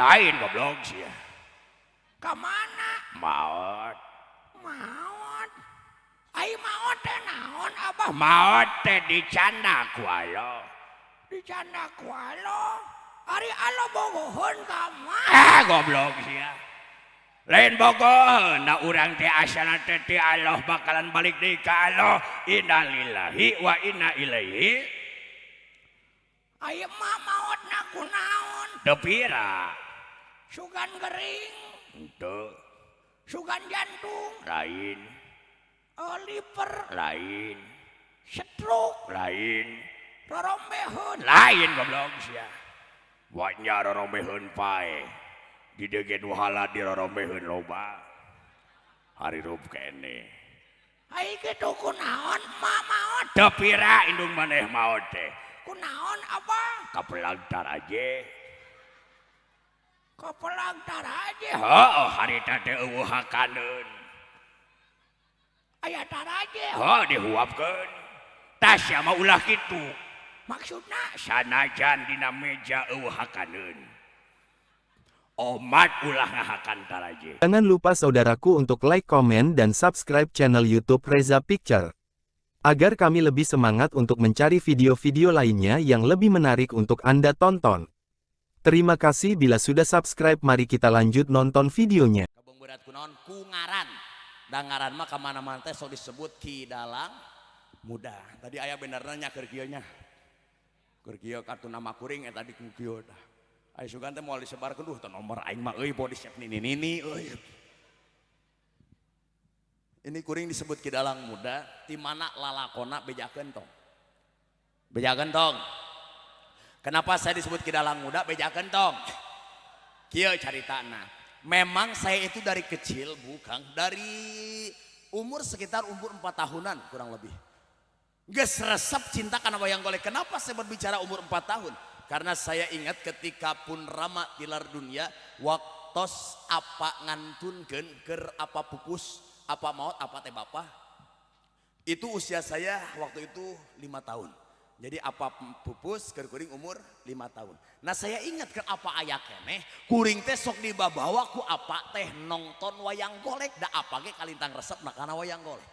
Lain, goblok sia. Ka mana? Maot. Maot. Ai maot teh naon, Abah? Maot teh dicanda ku Allah. Dicanda ku Allah. Ari Allah bogoheun ka mah? Ah, goblok sia. Lain bogoheun da urang teh asalna teh ti Allah, bakalan balik deui ka Allah. Innalillahi wa inna ilaihi. Ai mah maotna ku naon? Teu pira. Sugan gering? Henteu. Sugan jantung? Lain. Liver? Lain. Stroke? Lain. Rorombeheun? Lain, goblok sia. Wanya rorombeheun pae. Di dieu ge nu hala dirorombeheun loba. Harirup keneh. Ai kitu kunaon ma maot? Teu pira indung maneh maot teh. Kunaon, Abah? Kapelag taraje. Kapelag taraje? Heeh, harita teh euweuh hakaneun. Aya taraje? Heuh, dihuapkeun. Tah, sia mah ulah kitu. Maksudna? Sanajan dina meja euweuh hakaneun. Omat ulah ngahakan taraje. Jangan lupa, saudaraku, untuk like, komen, dan subscribe channel YouTube Reza Picture. Agar kami lebih semangat untuk mencari video-video lainnya yang lebih menarik untuk Anda tonton. Terima kasih bila sudah subscribe, mari kita lanjut nonton videonya. Kabeung berat kunaon? Ku ngaran. Da ngaran mah kamana-mana teh sok disebut Ki Dalang Muda. Tadi aya benerna nya keur kieu nya. Keur kieu kartu nama kuring eta di ku kieu tah. Aya sugan teh moal disebarkeun, duh, teh nomor aing mah euy, body shape nini nini euy. Ini kuring disebut Ki Dalang Muda, di mana lalakona, bejakeun tong. Bejakeun tong. Kenapa saya disebut Ki Dalang Muda, bejakeun tong. Kieu caritana. Memang saya itu dari kecil, bukan dari umur sekitar umur 4 tahunan kurang lebih. Geus resep cinta kana wayang golek. Kenapa saya berbicara umur 4 tahun? Karena saya ingat ketika pun Rama tilar dunia, waktos apa ngantunkeun keur apa pupus, apa maut, apa teh bapa. Itu usia saya waktu itu 5 tahun. Jadi apa pupus keur kuring umur 5 tahun. Nah, saya ingat ke apa aya keneh, kuring teh sok dibabawa ku apa teh nonton wayang golek, da apa ge kalintang resep na kana wayang golek.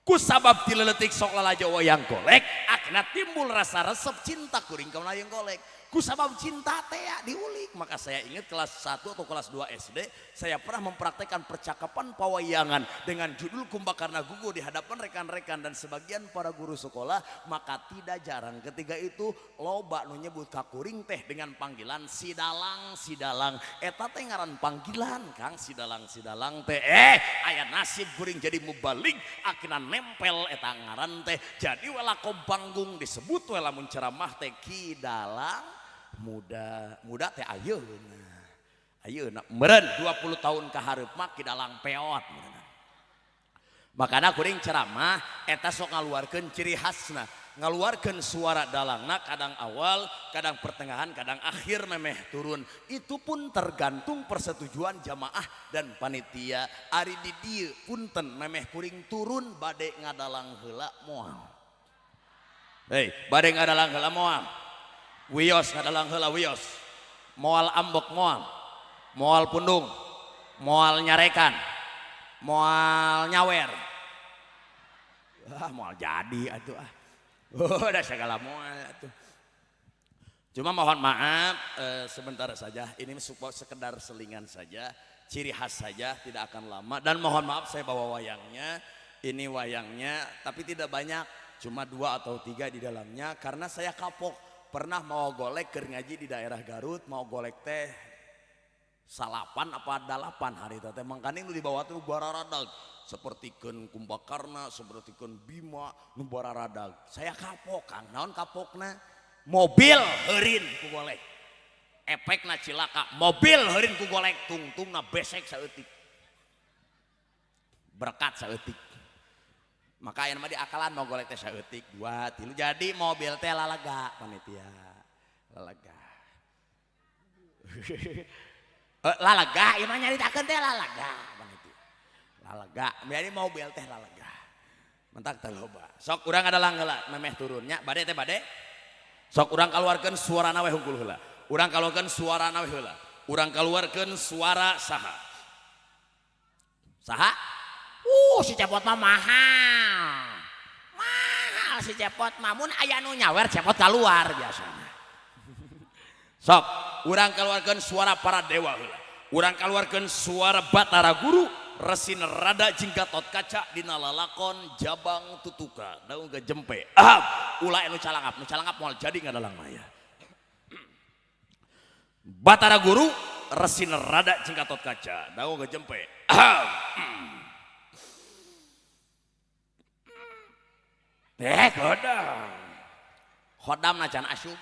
Ku sabab ti leutik sok lalajo wayang golek, akhirnya timbul rasa resep cinta kuring ka wayang golek. Ku sabab cinta teh ya diulik. Maka saya ingat kelas 1 atau kelas 2 SD, saya pernah mempraktekkan percakapan pawayangan dengan judul Kumbakarna Guguh di hadapan rekan-rekan dan sebagian para guru sekolah. Maka tidak jarang ketika itu loba nu nyebut ka kuring teh dengan panggilan si dalang, si dalang. Eta teh ngaran panggilan, Kang, si dalang, si dalang teh. Eh, aya nasib kuring jadi mubalig, akhirnya nempel eta ngaran teh. Jadi wela panggung disebut we lamun ceramah teh Ki Dalang Muda. Muda teh ayeuna, ayeuna meureun 20 tahun ka hareup mah Ki Dalang peot meureun. Makana kuring ceramah eta sok ngaluarkeun ciri khasna, ngaluarkeun suara dalangna, kadang awal, kadang pertengahan, kadang akhir memeh turun. Itu pun tergantung persetujuan jamaah dan panitia. Ari di dieu, punten, memeh kuring turun bade ngadalang heula moal? Hei, bade ngadalang heula moal? Wios ngadalang heula, wios. Moal ambek moal? Moal pundung? Moal nyarekan? Moal nyawer? Ah, moal jadi atuh ah. Oh, udah segala moal atuh. Cuma mohon maaf sebentar saja. Ini sekedar selingan saja, ciri khas saja, tidak akan lama. Dan mohon maaf saya bawa wayangnya. Ini wayangnya, tapi tidak banyak, cuma dua atau tiga di dalamnya. Karena saya kapok, pernah mau golek keur ngaji di daerah Garut, mau golek teh salapan apa dalapan hari itu teh, mangkaning nu dibawa tuh bararadag, sapertikeun Kumbakarna, sapertikeun Bima nu bararadag. Saya kapok, Kang. Naon kapokna? Mobil heurin ku golek, efekna cilaka. Mobil heurin ku golek, tungtungna besek saeutik, berkat saeutik. Maka aya mah diakalan, mau golek teh saeutik, dua, tilu, jadi mobil teh lalaga. Panitia, lalaga. Eh, lalaga ieu mah nyaritakeun teh lalaga. Panitia, lalaga. Jadi mobil teh lalaga, mentak teh loba. Sok urang adalang heula memeh turunnya. Bade teh, bade. Sok urang keluarkeun suarana we hungkul heula. Urang keluarkeun suarana we heula. Urang kaluarkeun suara saha? Saha? Si Cepot mah mahal. Mahal si Cepot mah, mun aya nu nyawer Cepot keluar biasana. Sok, urang kaluarkeun suara para dewa heula. Urang kaluarkeun suara Batara Guru Resi Narada jeung Gatot Kaca dina lalakon Jabang Tutuka. Daung ge jempe. Ah, ulah anu calangap, nu calangap moal jadi ngadalang maya. Batara Guru Resi Narada jeung Gatot Kaca. Daung ge jempe. Ah. Kodam. Khodam nacan asyub.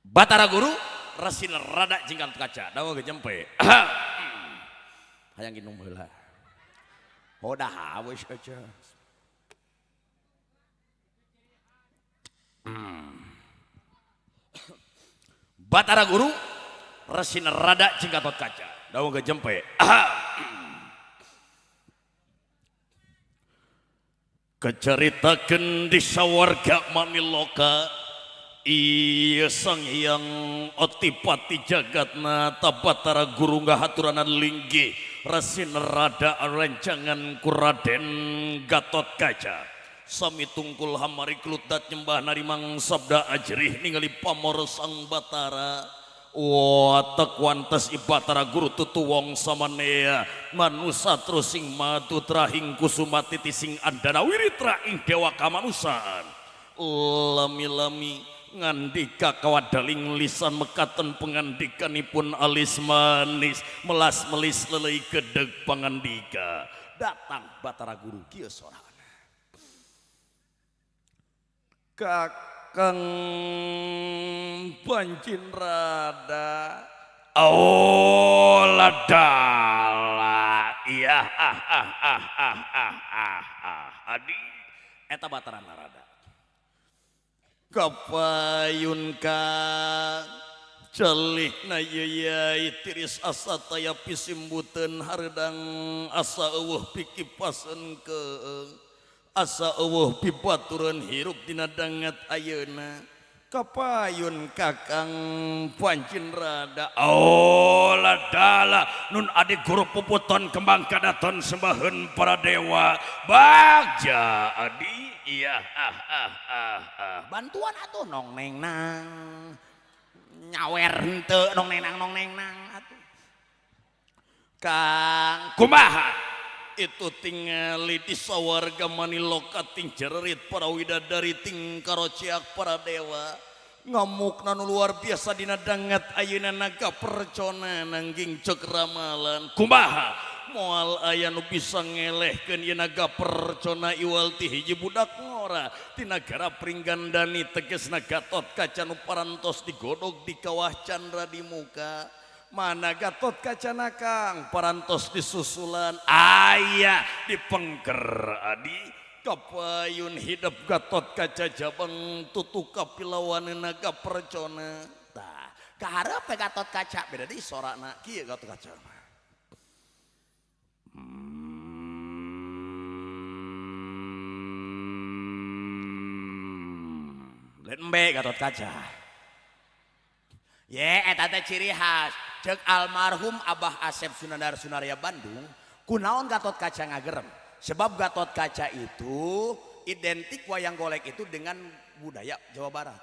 Batara Guru Resi Narada jeung Gatot Kaca. Daung ge jempe. Hayang ginum heula. Hodah haus aja. Batara Guru Resi Narada jeung Gatot Kaca. Daung ge jempe. Keceritakeun di sawarga Maniloka ieu Sang Hyang Otipati jagatna Batara Guru ngahaturanan linggih Resi Narada rencangan ku Raden Gatot Kaca. Sami tungkul hamari klutat nyembah narimang sabda ajrih ningali pamor Sang Batara. Watek wantes Batara Guru tutuwong samanea manusa trusing madu trahing kusuma titising andana wiritra ing dewa kamanusan. Lami-lami ngandika kawadaling lisan mekaten pengandikanipun alis manis melas melis lelei gedeg pangandika. Datang Batara Guru kieu sorana. Kakang Pancin Rada. Oh ladala iya ah ah ah ah ah ah ah adi eta Batara Narada. Kapayun ka celik na yeyai tiris asa taya pisimbuteun hareudang asa eueuh pikipaseun keung asa eueuh pibatureun hirup dina danget ayeuna. Kapayun Kakang Pancin Rada. Oh ladala nun adik guru puputon kembang kadaton sembaheun para dewa bagja adi iya ah ah ah ah. Bantuan atuh nong neng nang nyawer henteu nong neng nang nong neng nang atuh. Kang kumaha itu tingali di sawarga Maniloka ting jererit para widadari ting karociak para dewa ngamuk nanu luar biasa dina danget ayeuna naga percona nangging cek ramalan kumaha moal aya nu bisa ngelehkeun ieu naga percona iwal ti hiji budak ngora ti nagara Pringgandani tegesna Gatot Kaca nu parantos digodog di kawah Candra di muka. Mana Gatot Kacana Kang parantos disusulan aya dipengker adi kapayun hidup Gatot Kaca Jabang tutuka pilawan naga percona. Tah kaharep Gatot Kaca beda deui sorana kieu Gatot Kaca. Lain embe Gatot Kaca. Ye eta teh ciri khas cek almarhum Abah Asep Sunandar Sunarya Bandung, kunaon Gatot Kaca ngagerem? Sebab Gatot Kaca itu identik wayang golek itu dengan budaya Jawa Barat.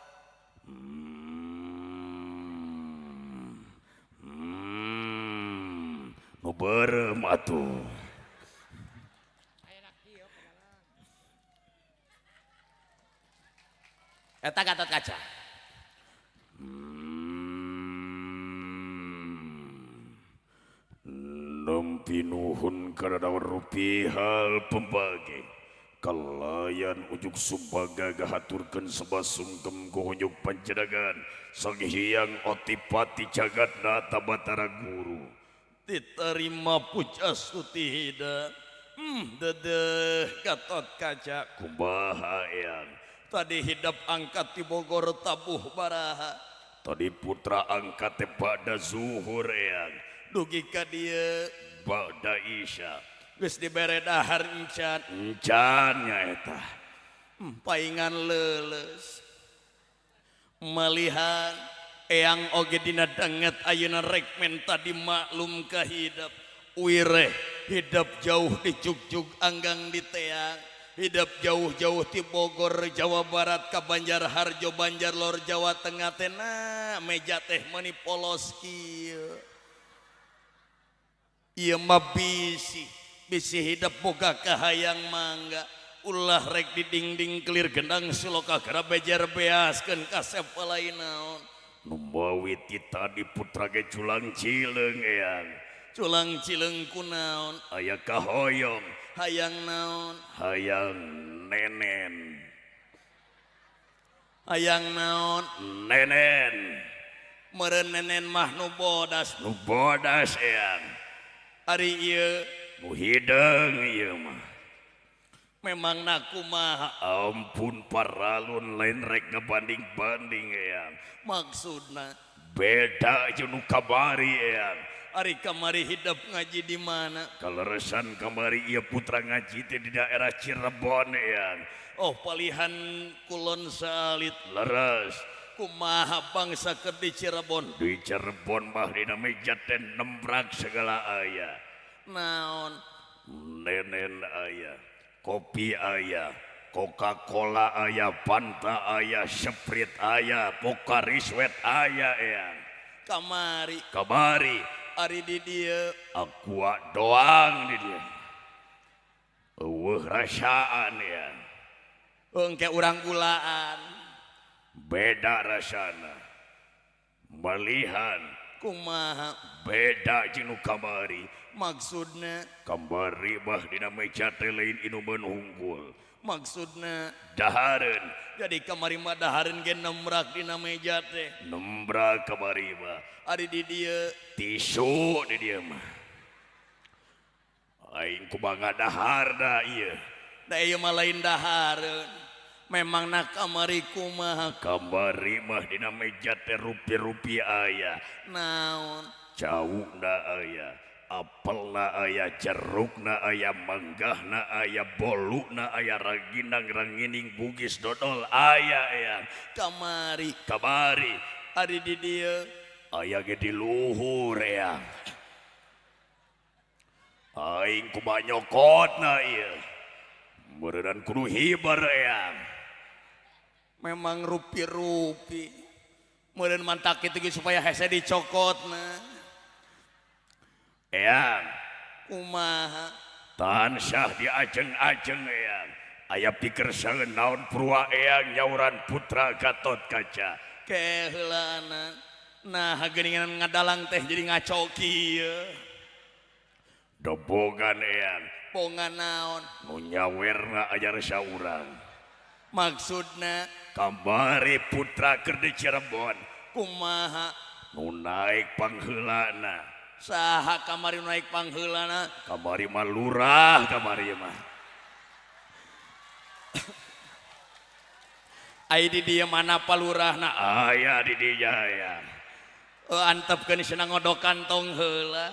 Nu beureum atuh. Eta Gatot Kaca. Nempi nuhun karena rupi hal pembagi kalayan ujuk sumbaga gahaturkeun sebasungkem ku hunyuk panjedagan Sang Hyang Otipati jagatna Batara Guru diterima puja stuti hida. Dedeh Gatot Kaca kumaha eyang tadi hidap angkat di Bogor tabuh baraha tadi putra angkat teh ba'da zuhur eyang dugi ka dieu ba'da isya geus dibere dahar encan encan nyaeta paingan leuleus malihan Eyang oge dina danget ayeuna rek menta dimaklum ka hidep. Wireh hidep jauh di Jugjug anggang di teang. Hidep jauh-jauh ti Bogor Jawa Barat ka Banjarharjo Banjar Lor Jawa Tengah teh nah meja teh meuni polos kieu. Ieu mah bisi, bisi hidep boga kahayang mangga. Ulah rek di dingding kelir gendang suloka gara bejer beaskeun kasep lain naon. Nu mawi ti tadi putra ge culang cileung eyang. Culang cileung kunaon? Aya kahoyong. Hayang naon? Hayang nenen. Hayang naon? Nenen. Meureun nenen mah nu bodas. Nu bodas eyang. Ari ieu nu hideung ieu mah. Memang nakumaha? Ampun paralun lain rek ngebanding-banding eyang. Maksudna beda jeung nu kamari eyang. Ari kamari hidep ngaji di mana? Kaleresan kamari ieu putra ngaji teh di daerah Cirebon eyang. Oh palihan kulon salit. Leres. Kumaha bangsa keur di Cirebon? Di Cirebon mah dina meja teh nembrak segala aya. Naon? Nenen aya, kopi aya, Coca-Cola aya, Fanta aya, Sprite aya, Pocari Sweat aya eyang. Kamari. Kamari. Ari di dieu aqua doang di dieu. Eueuh rasaan ya. Engke urang gulaan. Beda rasana. Malihan kumaha? Beda jeung nu kamari. Maksudna kamari mah dina meja teh lain inuman hungkul. Maksudna dahareun. Jadi kamari mah dahareun ge nembrak dina meja teh. Nembrak kamari mah. Ari di dieu tisu di dieu mah. Aing kumaha daharna ieu. Da ieu mah lain dahareun. Memangna kamari kumaha? Kamari mah dina meja teh rupi-rupi aya. Naon? Cauna aya, apelna aya, jerukna aya, manggahna aya, boluna aya, ranginang, rangining, bugis, dodol aya aya. Kamari. Kamari. Ari di dieu aya ge di luhur ya. Aing kumaha nyokotna ieu. Meureunnan kudu hiber ya. Memang rupi-rupi. Meureun mantak kitu ge supaya hese dicokotna. Eyang. Kumaha? Tansah diajeng-ajeng eyang. Aya pikersaeun naon purwa eyang nyauran putra Gatot Kaca. Keheulana. Nah geuningan ngadalang teh jadi ngaco kieu. Dobogan eyang. Bongan naon? Nu nyawerna ajar saurang. Maksudna kamari putra keur di Cirebon. Kumaha? Nu naik pangheulana. Saha kamari nu naik pangheulana? Kamari mah lurah kamari mah. Ai di dieu mana palurahna? Aya di dieu aya. Antepkeun cenah ngodok kantong heula.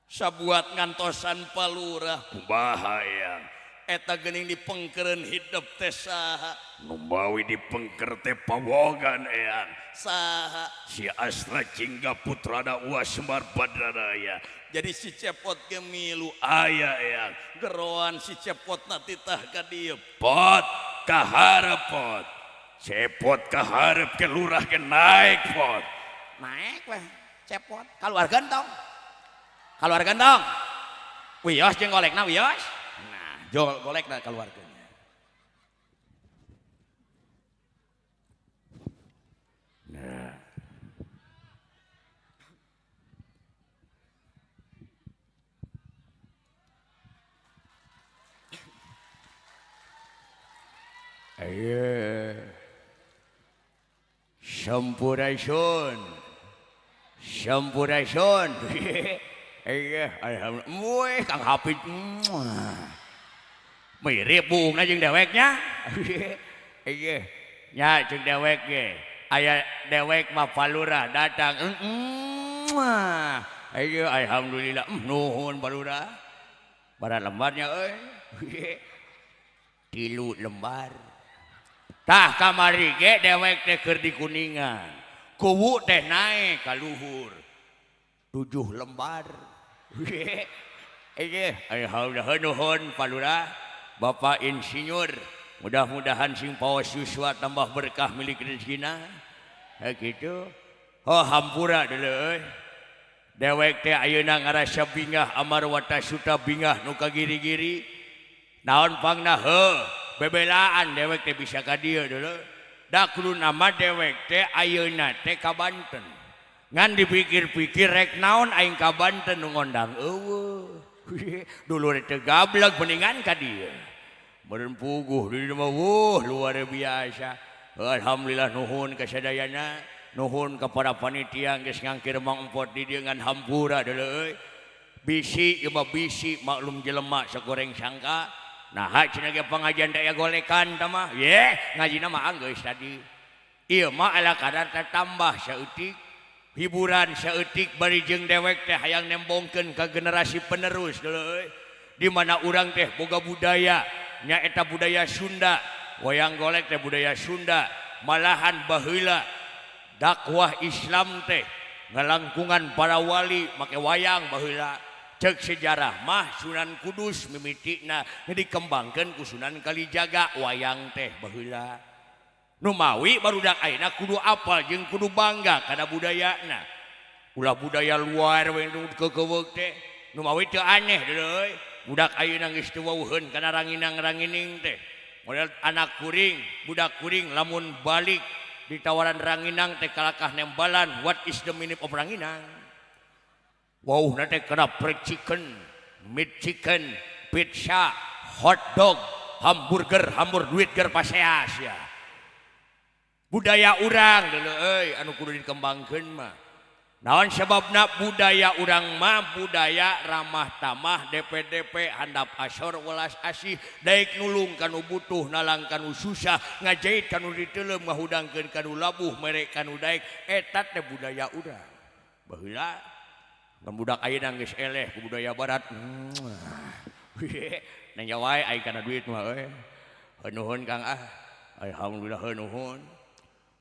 Sabuat ngantosan palurah. Kumaha eyang? Eta geuning dipengkeureun hidep teh saha? Nu mawi dipengker teh pawogan eyang. Saha? Si Astra Jingga putrana Uwa Semar Badranaya. Jadi si Cepot ge milu aya eyang. Geroan si Cepotna titah ka dieu. Pot kaharep pot. Cepot kaharep ke lurah ke naik pot. Naik weh Cepot. Kaluar gentong. Kaluar gentong. Wios jeung golekna wios. Nah, jol golekna kaluarkeun. Nah. Ayo. Sampurasun. Sampurasun. Iya, alhamdulillah. Weh, Kang Hafid. Mirip buungna jeung deweknya. Iya. Nya jeung dewek ge. Aya dewek mah palurah datang. Iya, alhamdulillah. Nuhun palurah. Bara lembarnya euy. 3 lembar. Tah kamari ge dewek teh keur di Kuningan. Kuwu teh naek ka luhur. 7 lembar. Alhamdulillah nuhun Pak Lurah, Bapak Insinyur. Mudah-mudahan sing paos yuswa tambah berkah milik rezekina. Ha kitu. Oh hampura deuleu euy. Dewek teh ayeuna ngarasa bingah amar wata suta bingah nu kagiri-giri. Naon pangna heuh bebelaan dewek teh bisa ka dieu deuleu. Da kudu nama dewek teh ayeuna teh ka Banten. Ngan dipikir-pikir rek naon aing ka Banten nu ngondang eueuh. Dulur teh gableg mendingan ka dieu. Meureun puguh di dieu mah wuh luar biasa. Alhamdulillah nuhun ka sadayana, nuhun ka para panitia geus ngangkir Mang Empot di dieu ngan hampura deuleu euy. Bisi ieu mah bisi maklum jelema sagoreng sangka. Naha cenah ge pangajian teh aya golekan tah mah. Yeh, ngajina mah anggeus tadi. Ieu mah ala kadar tatambah saeutik. Hiburan saeutik bari jeung dewek teh hayang nembongkeun ka generasi penerus deuleu euy. Di mana urang teh boga budaya, nyaeta budaya Sunda, wayang golek teh budaya Sunda, malahan baheula dakwah Islam teh ngalangkungan para wali make wayang baheula. Ceuk sejarah mah Sunan Kudus mimitina dikembangkeun ku Sunan Kalijaga wayang teh baheula. Numawi barudak ayeuna kudu apal jeung kudu bangga kana budayana. Ulah budaya luar we nu keukeuweuk teh. Numawi teu aneh deuleu euy. Budak ayeuna geus teu wauheun kana ranginang-rangining teh. Model anak kuring, budak kuring lamun balik ditawaran ranginang teh kalakah nembalan what is the meaning of ranginang. Wauhna teh kana fried chicken, meat chicken, pizza, hot dog, hamburger, hamburger duit ger paseas ya. Budaya urang deuleu euy anu kudu dikembangkeun mah. Naon sebabna budaya urang mah budaya ramah tamah DPDP handap asor welas asih daek nulung kanu butuh nalang kanu susah ngajait kanu diteuleum ngahudangkeun kanu labuh mere kanu daek eta teh budaya urang. Baheula ngan budak ayeuna geus eleh ku budaya barat. Nanya wae aing kana duit mah euy. Nuhun Kang ah. Alhamdulillah nuhun.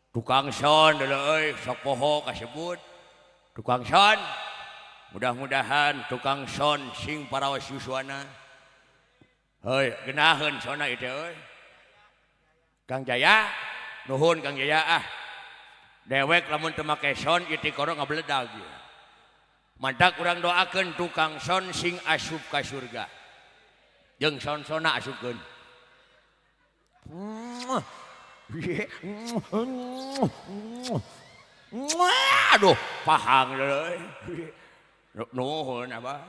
Tukang son deuleu euy sok poho kasebut. Tukang son, mudah-mudahan tukang son sing paraos yuswana. Heuy, geunaheun sona ieu teh euy. Kang Jaya, nuhun Kang Jaya ah. Dewek lamun teu make son ieu teh koro ngabeledag ieu. Mantak urang doakeun tukang son sing asup ka surga. Jeung son-sona asupkeun. Aduh, pahang deui. Nuhun abah.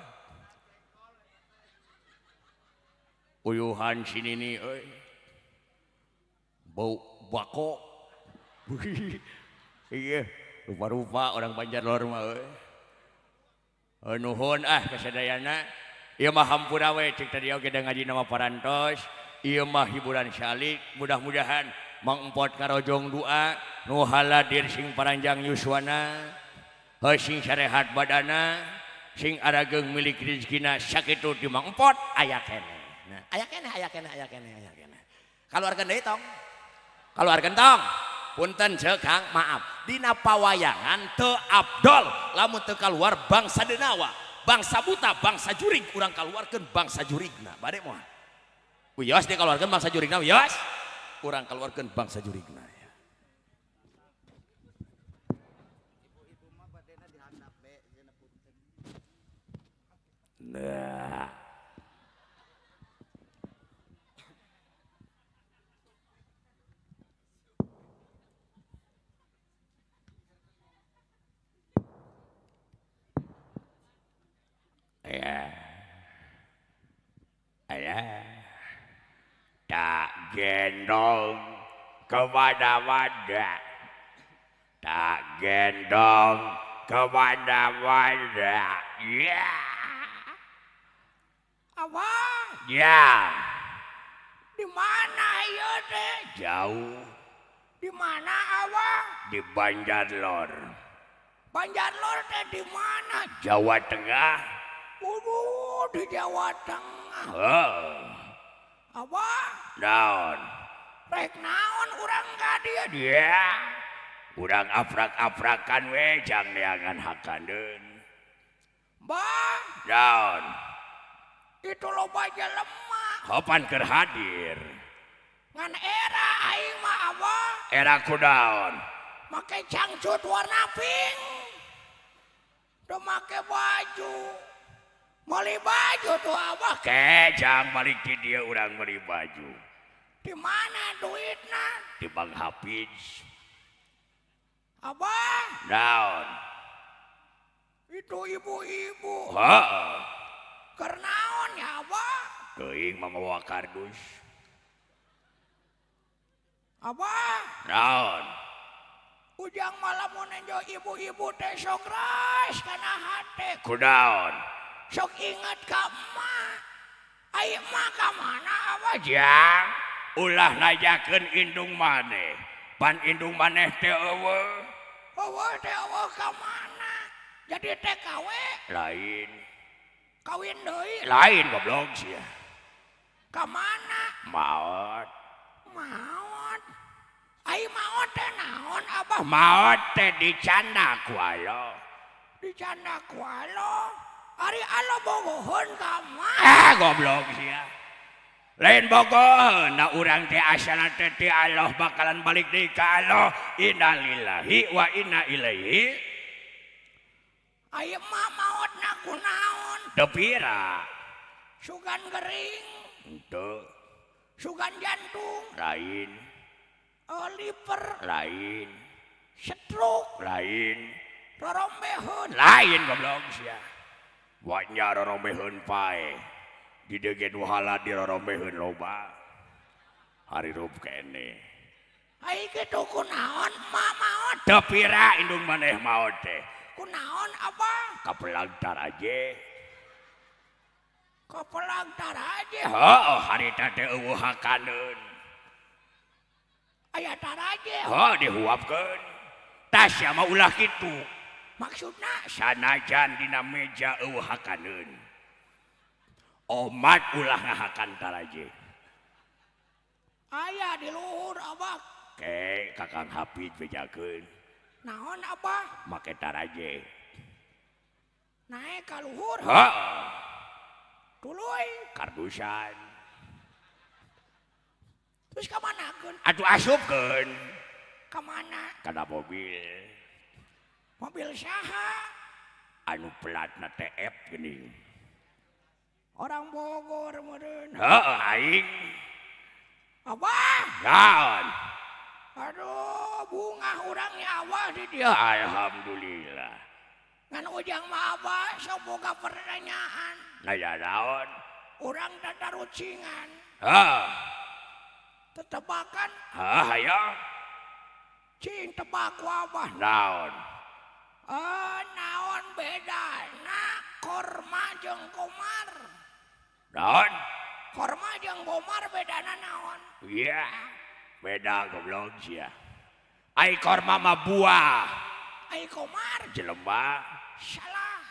Uyuhan si nini euy. Bau bako. Iya, rupa-rupa orang Banjar lor mah euy. Nuhun ah kasadayana. Ieu mah hampura we ceuk tadi oge da ngaji nama parantos. Ieu mah hiburan salik, mudah-mudahan Mang Empot karojong doa nu haladir sing paranjang yuswana, heuh sing sarehat badana, sing arageung milik rezekina sakitu di Mang Empot aya keneh. Nah, aya keneh, aya keneh, aya keneh, aya keneh. Kaluarkeun deui tong. Kaluarkeun tong. Punten ceuk Kang, maaf. Dina pawayangan teu abdol lamun teu kaluar bangsa denawa, bangsa buta, bangsa jurig urang kaluarkeun bangsa jurigna. Bade moal. Wios dikaluarkeun bangsa jurigna wios. Urang kaluarkeun bangsa jurigna. Nah. Ya. Ya. Tak gendong kemana-mana, tak gendong kemana-mana. Ya. Apa? Ya. Di mana ya teh? Jauh. Di mana awak? Di Banjarlor. Banjarlor teh di mana? Jawa Tengah. Waduh, di Jawa Tengah. Oh. Apa? Naon? Rek naon urang ka dieu dia. Urang aprak-aprakan we jang neangan hakaneun. Bah, naon? Itu loba jelema. Hopan keur hadir. Ngan era aing mah abah. Era kunaon? Make cangcut warna pink. Tuh make baju. Meuli baju tuh abah. Ke jang balik di dieu urang meuli baju. Di mana duitna? Di Bang Hafiz. Abah. Naon? Itu ibu-ibu. Heeh. Keur naon ya abah? Teuing mah mawa kardus. Abah. Naon? Ujang malam mun nenjo ibu-ibu teh sok ras kana hate. Kunaon? Sok inget ka emak. Ai emak ka mana abah jang? Ulah najakeun indung maneh. Pan indung maneh teh eueuh. Eueuh teh eueuh ka mana? Jadi TKW lain. Kawin deui lain goblok sia. Ka mana? Maot. Maot. Ai maot teh naon abah? Maot teh dicanda ku Allah. Dicanda ku Allah. Ari Allah bogoheun ka emak. Ah goblok sia. Lain bogoheun da urang teh asalna teh ti Allah bakalan balik deui ka Allah. Innalillahi wa inna ilaihi. Ai emak maotna kunaon? Teu pira. Sugan gering. Henteu. Sugan jantung. Lain. Liver. Lain. Stroke. Lain. Rorombeheun. Lain goblok sia. Wanya rorombeheun pae. Di dieu ge nu hala di rorombeheun loba. Harirup keneh. Ai kitu kunaon emak maot? Teu pira indung maneh maot teh. Kunaon abah? Kapelag taraje. Kapelag taraje? Heuh, harita teh eueuh hakaneun. Aya taraje? Heuh, dihuapkeun. Tah sia mah ulah kitu. Maksudna sanajan dina meja eueuh hakaneun. Omat ulah ngahakan taraje. Aya di luhur abah. Ke Kakang Hafid bejakeun. Naon abah? Make taraje. Naik ka luhur. Heeh. Tuluy kardusan. Terus ka manakeun? Atuh asupkeun. Ka mana? Kana mobil. Mobil saha? Anu pelatna TF geuning. Orang Bogor meureun. Heeh aing. Abah. Naon? Aduh, bungah urangnya abah di dieu. Alhamdulillah. Ngan ujang mah abah sok boga pertanyaan. Nanya naon? Urang tatarucingan. Heeh. Tetebakan. Heeh, hayo. Cing tebak ku abah. Naon? Naon bedana korma jeung komar? Naon? Korma jeung komar bedana naon? Iya, beda goblok sia. Ai korma mah buah. Ai komar jelema. Salah.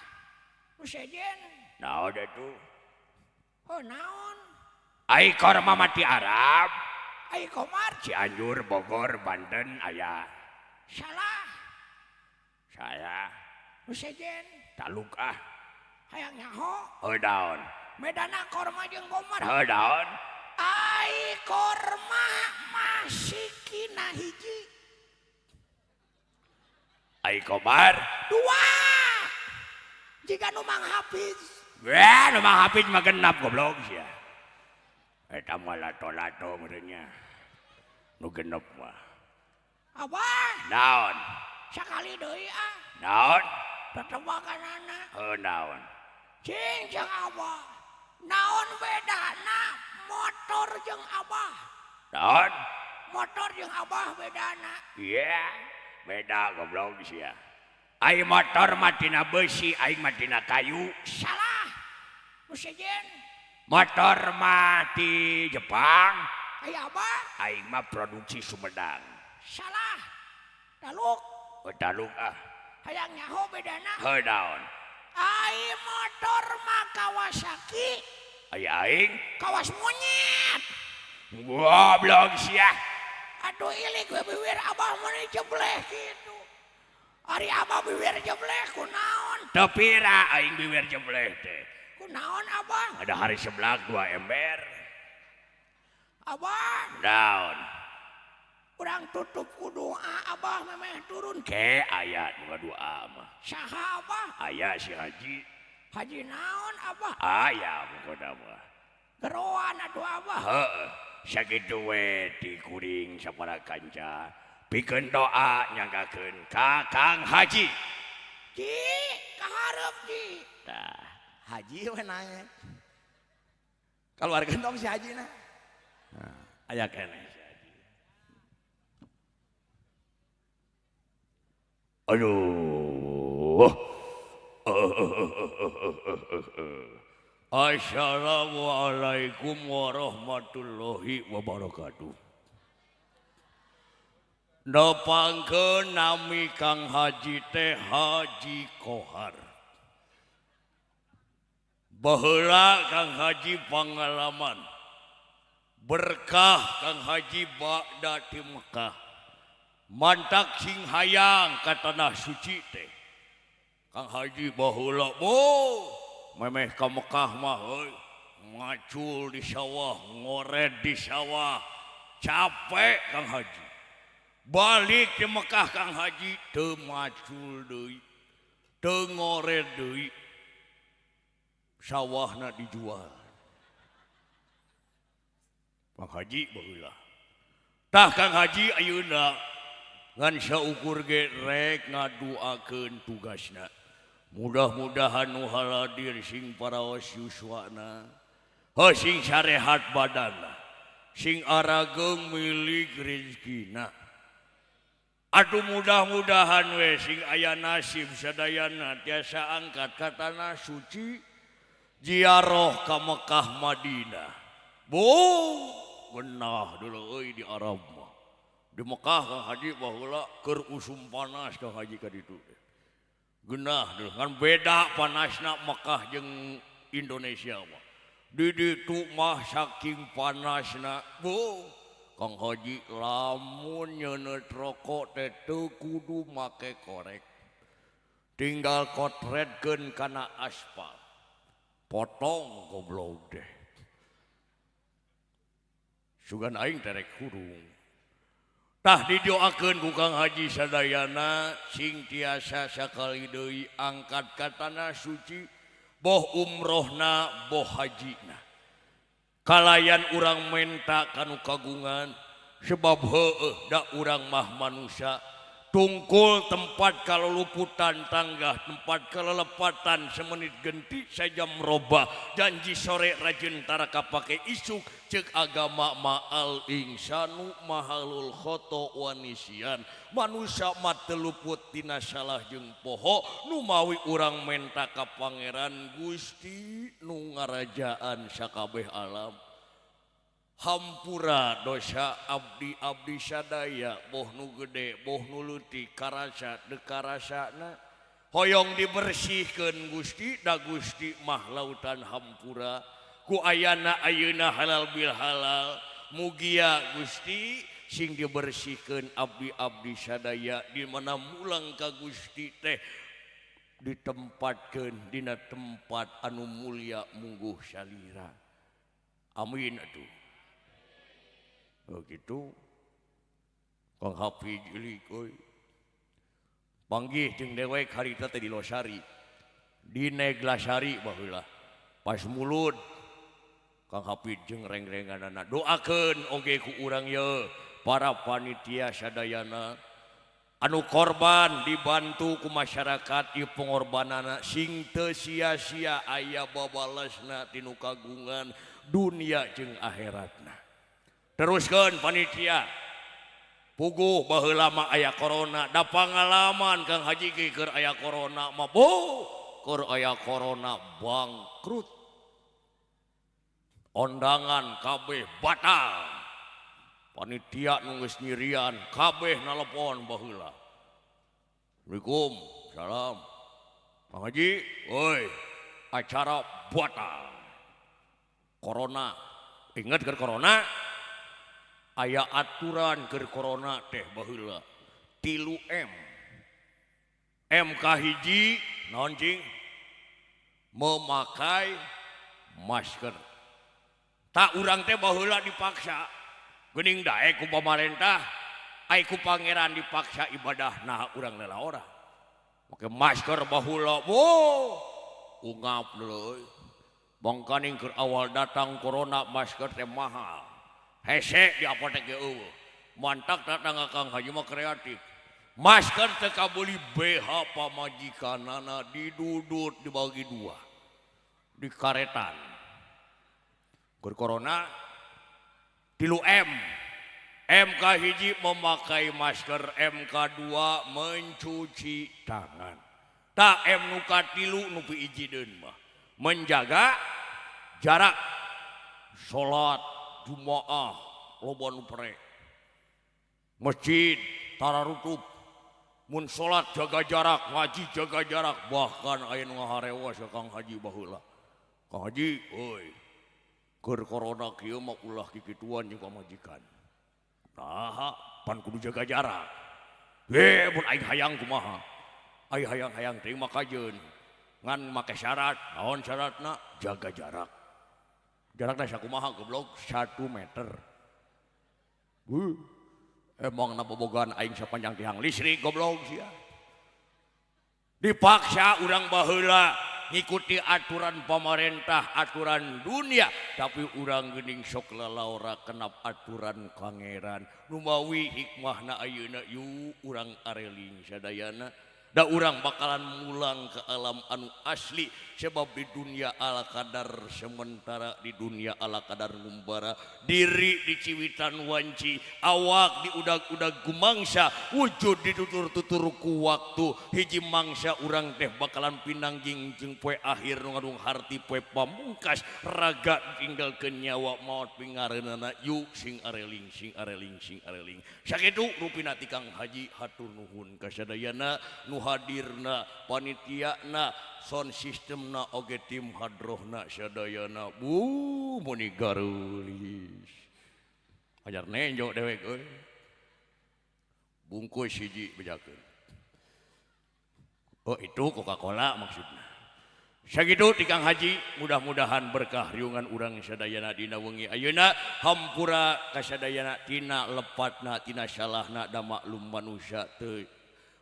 Nu sejen. Naon atuh? Oh naon? Ai korma mah ti Arab. Ai komar Cianjur, Bogor, Banten aya. Salah. Salah. Nu sejen. Taluk ah. Hayang nyaho. Heuh naon? Bedana korma jeung komar. Heuh naon? Ai korma masikina hiji. Ai komar dua. Jika nu Mang Hafiz. Weh, nu Mang Hafiz mah genap goblok sia. Eta mah lato-lato meureun nya. Nu genep mah. Abah. Naon? Sakali deui ah. Naon? Tetebakanana. Heuh naon? Cing jeung abah. Naon bedana motor jeung abah? Naon? Motor jeung abah bedana. Iya, beda goblok sia. Ai motor mah tina besi, aing mah tina kayu. Salah. Nu sejen. Motor mah ti Jepang. Ai abah? Aing mah produksi Sumedang. Salah. Taluk. Oh, taluk ah. Hayang nyaho bedana. Heuh naon? Ai motor mah Kawasaki. Ai aing kawas monyet. Goblok sia. Aduh ilik we bibir abah meni jebleh kitu. Ari abah bibir jebleh kunaon? Teu pira aing bibir jebleh teh. Kunaon abah? Ada hari seblak 2 ember. Abah, naon? Urang tutup ku doa abah memeh turun ke aya nu doa mah. Saha abah? Aya si Haji. Haji naon abah? Aya pokona mah. Geroan atuh abah. Heeh. Sakitu we ti kuring sapara kanca. Pikeun doa nyanggakeun ka Kang Haji. Ji, kahareup ji. Tah, Haji we naek. Kaluarkeun dong si Haji na. Nah, aya keneh si Haji. Aduh. Assalamualaikum warahmatullahi wabarakatuh. Nepangkeun nami Kang Haji teh Haji Kohar. Baheula Kang Haji pangalaman. Berkah Kang Haji ba'da di Mekah. Mantak sing hayang ka tanah suci teh. Kang Haji baheula boh memeh ka Mekah mah heuy ngacul di sawah, ngored di sawah, capek Kang Haji. Balik di Mekah Kang Haji teu macul deui, teu ngored deui. Sawahna dijual. Kang Haji baheula. Tah Kang Haji ayeuna ngan saukur ge rek ngaduakeun tugasna. Mudah-mudahan nu haladir sing paraos yuswana, heuh sing sarehat badanna, sing arageung milik rezekina. Aduh mudah-mudahan we sing aya nasib sadayana tiasa angkat ka tanah suci ziarah ka Mekah Madinah. Bu, genah dulu euy di Arab mah. Di Mekah Kang Haji baheula keur usum panas Kang Haji ka ditu. Genah dulu kan beda panasna Mekah jeung Indonesia mah. Di ditu mah saking panasna, bu, Kang Haji lamun nyeuneuh rokok teh teu kudu make korek. Tinggal kotretkeun kana aspal. Potong goblok teh. Sugan aing terek hurung. Tah didoakeun ku Kang Haji sadayana sing tiasa sakali deui angkat ka tanah suci boh umrohna boh hajina. Kalayan urang menta kanu kagungan sebab heueuh da urang mah manusia tungkul tempat kaluluputan tanggah tempat kelelepatan semenit genti sajam robah janji sore rajin tara kapake isuk cek agama ma'al insanu mahalul khoto wanisian manusia mah teu luput tina salah jeung poho nu mawi urang menta ka Pangeran Gusti nu ngarajaan sakabeh alam. Hampura dosa abdi-abdi sadaya boh nu gede boh nu leutik karasa teu karasana hoyong dibersihkeun Gusti da Gusti mah lautan hampura ku ayana ayeuna halal bil halal mugia Gusti sing dibersihkeun abdi-abdi sadaya di mana mulang ka Gusti teh ditempatkeun dina tempat anu mulia mungguh salira. Amin atuh. Begitu Kang Hafiz ilik euy. Panggih jeung dewek harita teh di Losari. Di Neglasari baheula. Pas mulud Kang Hafiz jeung reng-renganana doakeun oge ku urang ye para panitia sadayana anu korban dibantu ku masyarakat ieu pengorbanana sing teu sia-sia aya babalesna tinu kagungan dunia jeung akhiratna. Teruskeun panitia. Puguh baheula mah aya corona, da pangalaman Kang Haji ge keur aya corona mah bu, keur aya corona bangkrut. Ondangan kabeh batal. Panitia nu geus nyirian kabeh nalepon baheula. Assalamualaikum, salam. Kang Haji, oi, acara batal. Corona, ingat keur corona? Aya aturan keur corona teh baheula 3 M. M kahiji naon cing? Memakai masker. Tah, urang teh baheula dipaksa geuning daek ku pamarentah, ai ku pangeran dipaksa ibadah, nah urang lela ora make masker baheula. Wo ungap deui, mangkaning keur awal datang corona masker teh mahal, hese di apotek ge euweuh. Mantak datang Kang Haji mah kreatif, masker teh kabeli, BH pamajikanana didudut, dibagi dua di karetan. Keur corona 3 M. M kahiji memakai masker, M kadua mencuci tangan. Tah, M nu katilu nu piijideun mah menjaga jarak. Salat Jumaah loba nu pere, masjid tararutup. Mun salat jaga jarak, ngaji jaga jarak, bahkan aya nu ngaharewas ka Kang Haji baheula. "Kang Haji euy, keur corona kieu mah ulah kikituan jeung pamajikan." "Naha?" "Pan kudu jaga jarak." "Eh, mun aing hayang kumaha?" "Ai hayang-hayang teh mah kajeun, ngan make syarat." "Naon syaratna?" "Jaga jarak." "Jarakna sakumaha, goblok?" "1 meter." Emang na bobogohan aing sapanjang tiang listrik, goblok sia? Dipaksa urang baheula ngikuti aturan pemerintah, aturan dunia, tapi urang geuning sok lalaora kenap aturan Pangeran. Numawi hikmahna ayeuna yu urang areling sadayana, da urang bakalan mulang ke alam anu asli, sebab di dunia ala kadar sementara, di dunia ala kadar ngumbara. Diri diciwitan wanci, awak diudag-udag gumangsa, wujud ditutur-tutur ku waktu. Hiji mangsa urang teh bakalan pinangging jeung poe akhir nu ngadung harti poe pamungkas. Raga tinggalkeun nyawa, maot pingareunana. Yuk sing areling, sing areling, sing areling. Sakitu rupina ti Kang Haji. Hatur nuhun kasadayana nu hadirna, panitiana, sound systemna, oge tim hadrohna sadayana. Bu muni garulis ajar nenjo dewek euy. Bungkus hiji bejakeun. Oh, itu Coca-Cola maksudnya. Sakitu ti Kang Haji, mudah-mudahan berkah riungan urang sadayana dina wengi ayeuna. Hampura kasadayana tina lepatna, tina salahna, da maklum manusia teu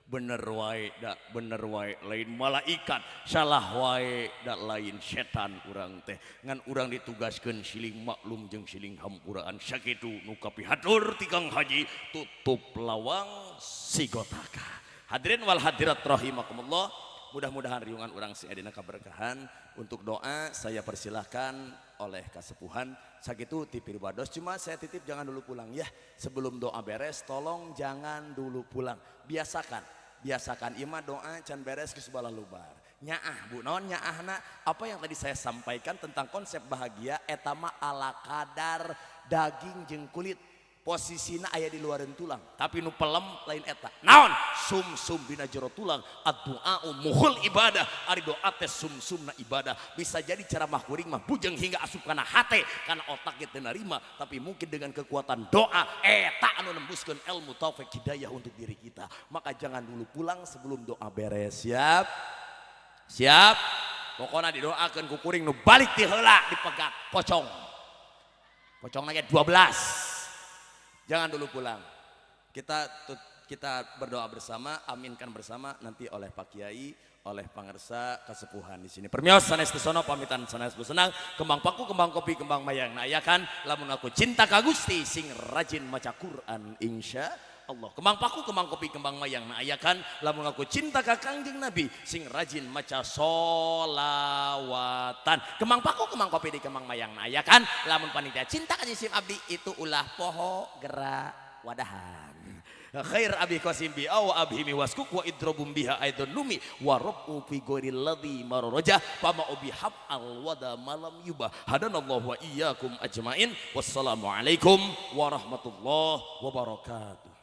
bener wae, da bener wae lain malaikat, salah wae da lain setan urang teh. Ngan urang ditugaskeun siling maklum jeung siling hampuraan. Sakitu nu kapihatur ti Kang Haji. Tutup lawang sigotaka. Hadirin wal hadirat rahimakumullah, mudah-mudahan riungan urang sing dina kaberkahan. Untuk doa saya persilahkan oleh kasepuhan. Sakitu ti pribados, cuma saya titip jangan dulu pulang ya. Sebelum doa beres tolong jangan dulu pulang. Biasakan, biasakan ima doa can beres geus lubar. Nyaah bu, naon nyaahna? Apa yang tadi saya sampaikan tentang konsep bahagia eta mah ala kadar daging jeung kulit, posisina aya di luaran tulang, tapi nu pelem lain eta. Naon? Sum-sum dina jero tulang. Ad-du'a'u mukhul ibadah, ari doa teh sum-sumna ibadah. Bisa jadi ceramah kuring mah bujeng hingga asup kana hate, kana otak ge teu narima, tapi mungkin dengan kekuatan doa eta anu nembuskeun ilmu, taufik, hidayah untuk diri kita. Maka jangan dulu pulang sebelum doa beres. Siap, siap? Pokoknya didoakan ku kuring nu balik ti heula dipegat pocong, pocong lagi 12. Jangan dulu pulang. Kita kita berdoa bersama, aminkan bersama nanti oleh Pak Kiai, oleh pangersa kasepuhan di sini. Permios sanes tesono, pamitan sanes besenang, kembang paku, kembang kopi, kembang mayang. Nah, ya kan, lamun aku cinta ka Gusti sing rajin maca Quran insya Allah. Kembang paku, kembang kopi, kembang mayang. Nah, ya kan, lamun aku cinta ka Kangjeng Nabi sing rajin maca solawatan. Kembang paku, kembang kopi di kembang mayang. Nah, ya kan, lamun panitia cinta ka sim abdi itu ulah poho gerak wadahan. Khair abi qasim bi aw abhimi waskuk wa idrobum biha aidun numi wa rabbu fi ghairil ladzi mararaja fama ubi hab al wada malam yubah. Hadanallahu wa iyyakum ajmain. Wassalamualaikum warahmatullahi wabarakatuh.